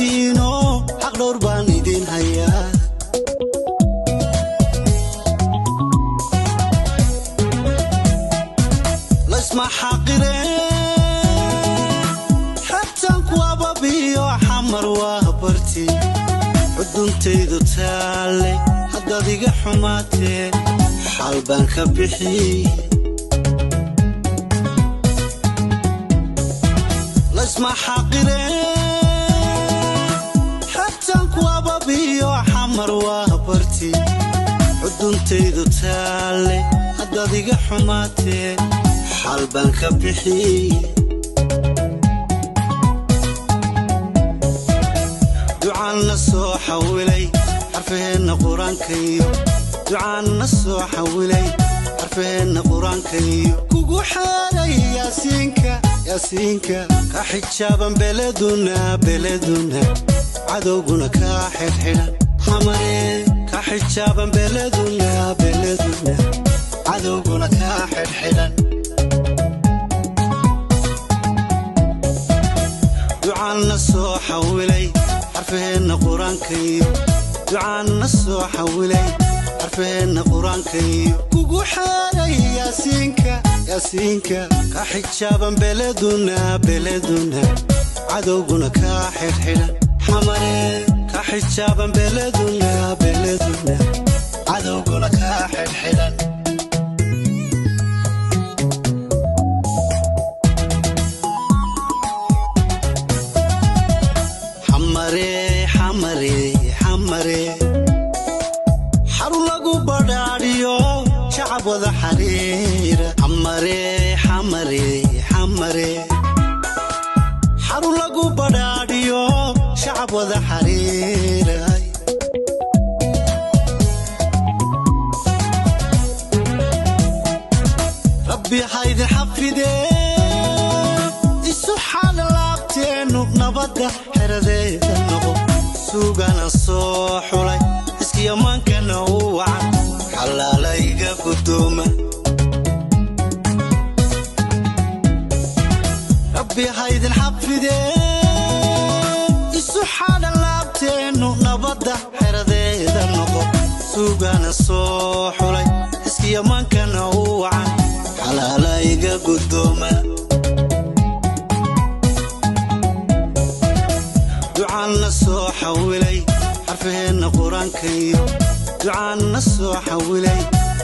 Xasantiino xaq dhowr baan idin hayaa. Laysma xaqiree, xebtaan ku ababiyo, Xamar waa barti xuduntaydu taalle. Haddaad iga xumaatee, xaal baan ka bixi. Laysma xaqiree, xebtaan ku ababiyo, Xamar waa barti xuduntaydu taalle. Haddaad iga xumaatee, xaal baan ka bixi. Ducaan la soo xawilay xarfaheenna Qur-aankayo, ducaan la soo xawilay xarfaheenna Qur-aankayo, kugu xeeray Yaasiinka, Yaasiinka. Ka xijaaban beleduna, beleduna, cadowguna kaa xidhxidhan, Xamare. Ka xijaaban beleduna, beleduna, cadowguna kaa xidhxidhan. Ducaan la soo xawilay xarfaheenna Qur-aankayo, ducaan la soo xawilay xarfaheenna Qur-aankayo, kugu xeeray Yaasiinka, Yaasiinka. Ka xijaaban beleduna, beleduna, cadowguna kaa xidhxidhan, Xamare. Ka xijaaban beleduna, beleduna, cadowguna kaa xidhxidhan. Xamare, Xamare, Xamare, xarun lagu badhaadhiyo, shacab wada xariira. Xamare, Xamare, Xamare, xarun lagu badhaadhiyo, shacab wada xariiray. Rabbi haydin xafidee, isu xaala laabteennu nabadda xeradeeda noqo. Suugana soo xulay iskiyamaankana u wacan, xalaalayga guddooma. Rabbi haydin xafidee, isu xaala laabteennu nabadda xeradeeda noqo. Suugana soo xulay iskiyamaankana u wacan, xalaalayga guddooma. Ducaan la soo xawilay xarfaheenna Qur-aankayo, ducaan la soo xawilay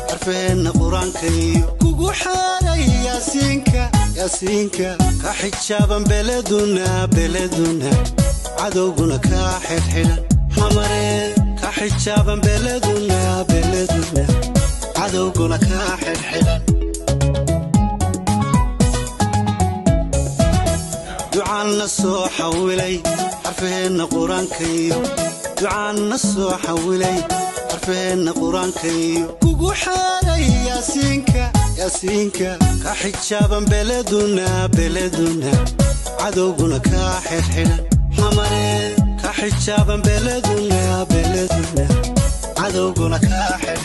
xarfaheenna Qur-aankayo, kugu xeeray Yaasiinka, Yaasiinka. Ka xijaaban beleduna, beleduna, cadowguna kaa xidhxidhan, Xamare. Ka xijaaban beleduna, beleduna, cadowguna kaa xidhxidhan. Ducaan la soo xawilay xarfaheenna Qur-aankayo, ducaan la soo xawilay xarfaheenna Qur-aankayo, kugu xeeray Yaasiinka, Yaasiinka. Ka xijaaban beleduna, beleduna, cadowguna kaa xidhxidhan, Xamare. Ka xijaaban beleduna, beleduna, cadowguna kaa xidh